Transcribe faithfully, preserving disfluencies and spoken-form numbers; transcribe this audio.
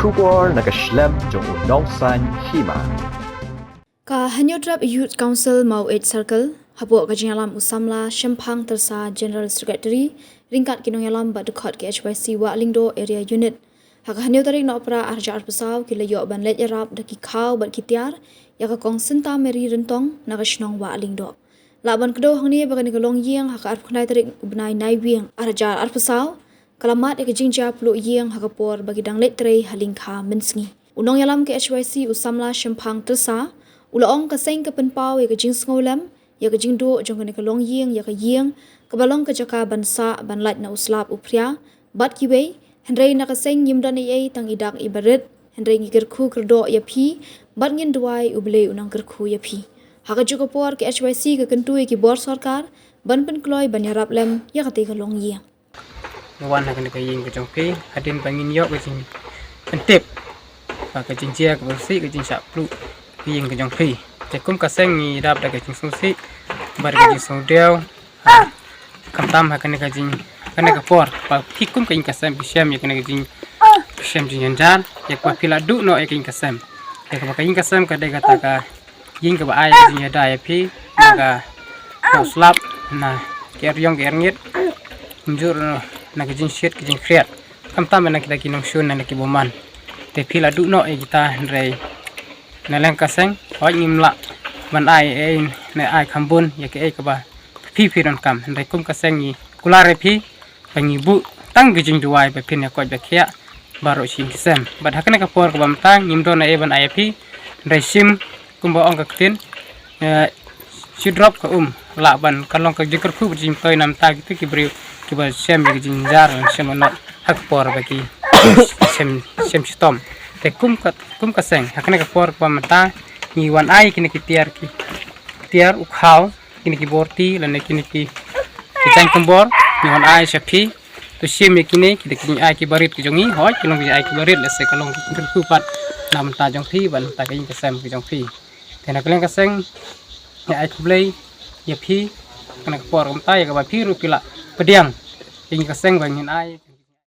Khubor na ka shlem jong u Nongsaiñ Hima. Ka Hynñiewtrep Youth Council Maweit Circle, hapoh ka jingïalam u Samla Shemphang Tyrsa, General Secretary, ryngkat ki nongïalam bad dkhot ki H Y C Wah Lyngdoh Area Unit, ha ka hynñiew tarik Nohprah arhajar arphew saw ki la ïoh ban leit ïarap da ki khaw bad ki tiar ïa ka Kong Synta Mary Ryntong na ka shnong Wah Lyngdoh. Lah ban kdew hangne ba kane ka longïing ha ka arphew khyndai tarik u bnai Naiwieng arhajar arphew saw ka la mad ïa ka jingjia pluh ïing ha ka por ba ki dang leit trei ha lyngkha mynsngi. U nongïalam ka H Y C u Samla Shemphang Tyrsa u la ong ka seng ka pynpaw ïa ka jingsngewlem ïa ka jingduh jong kane ka longïing ïa ka ïing kaba long ka jaka ban sah ban lait na u slap u phria bad kiwei, hynrei na ka seng ngim don ei ei tang i dak i barit, hynrei ngi kyrkhu kyrdoh ïa phi bad ngin duwai U Blei un nang kyrkhu ïa phi. Ha kajuh ka por ka H Y C ka kyntu ïa ki bor sorkar ban pynkloi ban ïarap lem ïa katei ka longïing. Nga wan ha kane ka ïing ka jong phi hadien ba ngin ïoh ka jingpyntip ba ka jingjia kaba sih ka jingshah pluh ka ïing ka jong phi. Te kum ka seng ngi dap da ka jingsngewsih bad ka jingsngewdiaw. Khamtam ha kane ka jing, kane ka por ba phi kum ka ïing ka sem phi shem ïa kane ka jing, phi shem jingjynjar ïa kaba phi la duh noh ïa ka ïing ka sem. Ïa kaba ka ïing ka sem ka dei kata ka ïing kaba ai ka jingïada ïa phi na ka, na u slap, na ki eriong ki erngit, kumjuh na ka jingshit ka jingkhriat. Khamtam na kita ki nongshun na ki bymman. Te phi la duh noh ïa kita, hynrei na liang ka seng hooid ngim lah ban ai ei ei, ne ai kham bun ïa kaei kaba phi phi donkam, hynrei kum ka seng ngi kular ïa phi ba ngi buh tang ka jingduwai ba phin ïa koit ba khiah baroh shi ïing shi sem. Bad ha kane ka por kaba mynta ngim don ei ei ban ai ïa phi, hynrei shim kumba ong ka ktien, eh, shi drop ka um lah ban, ka long ka jingkyrkhu bad jingpynthoi na bynta kito ki briew kiba shem ïa ka jingjynjar, shem noh ha ka por ba ki shem, shem shitom. Te kum ka, kum ka seng ha kane ka por kaba mynta ngi wan ai kine ki tiar, ki tiar u khaw, kine ki borti lane kine ki, ki jaiñ kombor, ngi wan ai sha phi. To shim ïa kine ki, ki jingai ki barit ki jong ngi, hooid ki long ki jingai ki barit, lehse ka long ka kyrkhu pat na bynta jong phi bad na bynta ka ïing ka sem ka jong phi. Te na ka liang ka seng ngi ai khublei ïa phi ha kane ka por, kumta ïa kaba phi ruh phi la pdiang ïa ngi ka seng ba ngin ai.